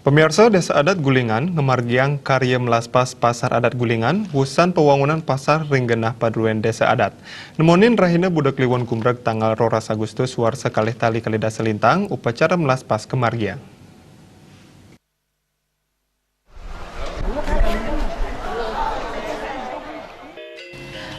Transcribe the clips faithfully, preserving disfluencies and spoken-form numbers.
Pamiarsa, Désa Adat Gulingan ngamargiang karya melaspas Pasar Adat Gulingan, wusan pawangunan pasar ring genah padruén Désa Adat. Nemonin rahina Buda Kliwon gumreg tanggal roras Agustus warsa kalih tali kalih dasa lintang, upacara melaspas kamargiang.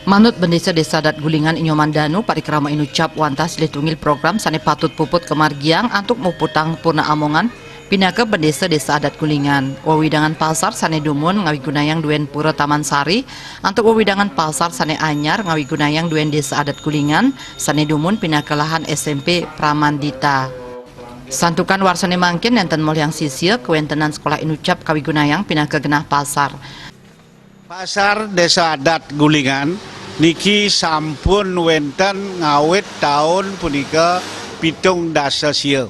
Manut Bendésa Désa Adat Gulingan I Nyoman Danu, parikrama inucap wantah silih tunggil program sané patut puput kamargiang antuk muputang purna amongan pinaka Bendésa Désa Adat Gulingan. Wewidangan pasar sané dumun ngawigunayang duén Pura Taman Sari, antuk wewidangan pasar sané anyar ngawigunayang duén Désa Adat Gulingan sané dumun pinaka lahan S M P Pramandita. Santukan warsané mangkin nénten molihang sisia, kawéntenan sekolah inucap kawigunayang pinaka genah pasar. Pasar Désa Adat Gulingan niki sampun wénten ngawit taun punika pitung dasa sia.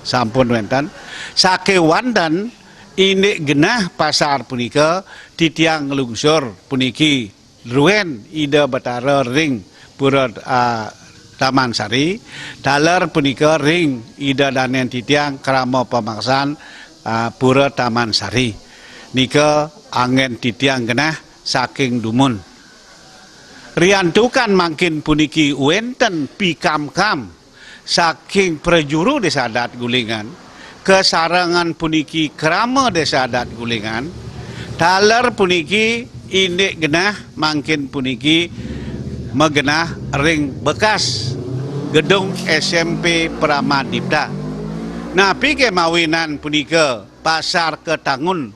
Sampun wénten. Sakéwanten indik genah pasar punika titiang nglungsur puniki druén Ida Batara ring Pura, ah, Taman Sari, taler punika ring Ida Danén titiang krama pamaksan, ah, Pura Taman Sari. Nika anggén titiang genah saking dumun. Riantukan mangkin puniki wénten pikamkam saking prajuru Désa Adat Gulingan, kasarengan puniki krama Désa Adat Gulingan, taler puniki indik genah mangkin puniki magenah ring bekas gedung S M P Pramadipta. Napi ké mawinan punika pasar katangun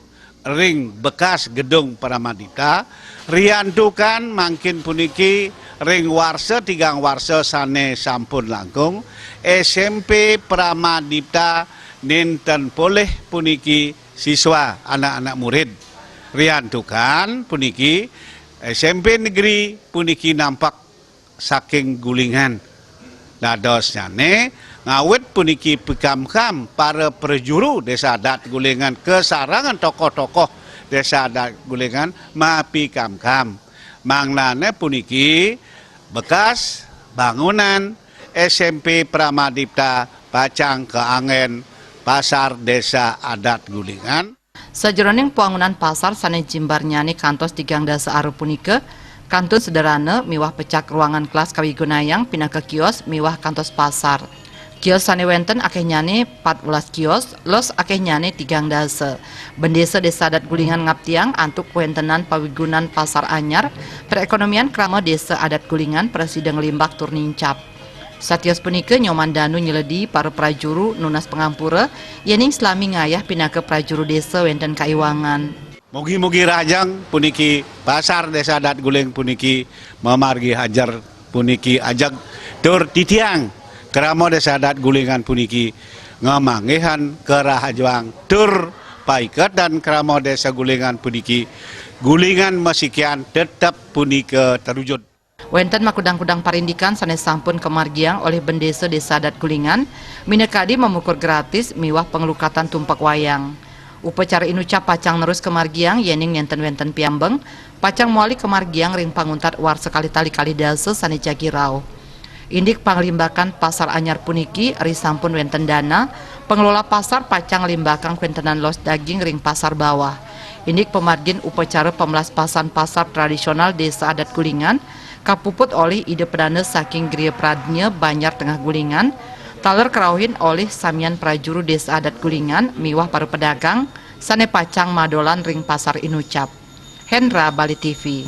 ring bekas gedung Pramadipta, riantukan mangkin puniki ring warsa tigang warsa sané sampun langkung, S M P Pramadipta nénten polih puniki siswa, anak-anak murid. Riantukan puniki S M P negeri puniki nampek saking Gulingan. Dadosnyané, ngawit puniki pikamkam para prajuru Désa Adat Gulingan kasarengan tokoh-tokoh Désa Adat Gulingan mapikamkam. Mangdané puniki bekas bangunan S M P Pramadipta pacang kaanggén Pasar Désa Adat Gulingan. Sajeroning pawangunan pasar sané jimbarnyané kantos tigang dasa aru punika, kantun sederhana miwah pecak ruangan kelas kawigunayang pinaka kios miwah kantos pasar. Kios sané wénten akéhnyané patbelas kios, los akéhnyané tigang dasa. Bendésa Désa Adat Gulingan ngaptiang antuk kawéntenan pawigunan pasar anyar, perékonomian krama Désa Adat Gulingan prasida nglimbak tur nincap. Satios punika Nyoman Danu nyeledi para prajuru nunas pangampura, yéning salami ngayah pinaka prajuru désa wénten kaiwangan. Mugi-mugi rahajeng puniki Pasar Désa Adat Guling puniki mamargi hajar puniki ajeg, tur titiang krama Désa Adat Gulingan puniki ngamanggihan karahajuang tur paiketan krama Désa Gulingan puniki, Gulingan masikian tetep punika terwujud. Wénten makudang-kudang parindikan sané sampun kamargiang olih Bendésa Désa Adat Gulingan, minakadi mamukur gratis miwah panglukatan tumpak wayang. Upacara inucap pacang nerus kamargiang yéning nénten wénten piambeng, pacang mawali kamargiang ring panguntat warsa kalih tali kalih dasa sané jagi rauh. Indik panglimbakan pasar anyar puniki, risampun wénten dana, pengelola pasar pacang nglimbakang kawéntenan los daging ring pasar bawah. Indik pamargin upacara pamlaspasan pasar tradisional Désa Adat Gulingan, kapuput olih Ida Pedanda saking Griya Pradnya Banjar Tengah Gulingan, taler karauhin olih samian prajuru Désa Adat Gulingan miwah para pedagang sané pacang madolan ring pasar inucap. Hendra, Bali T V.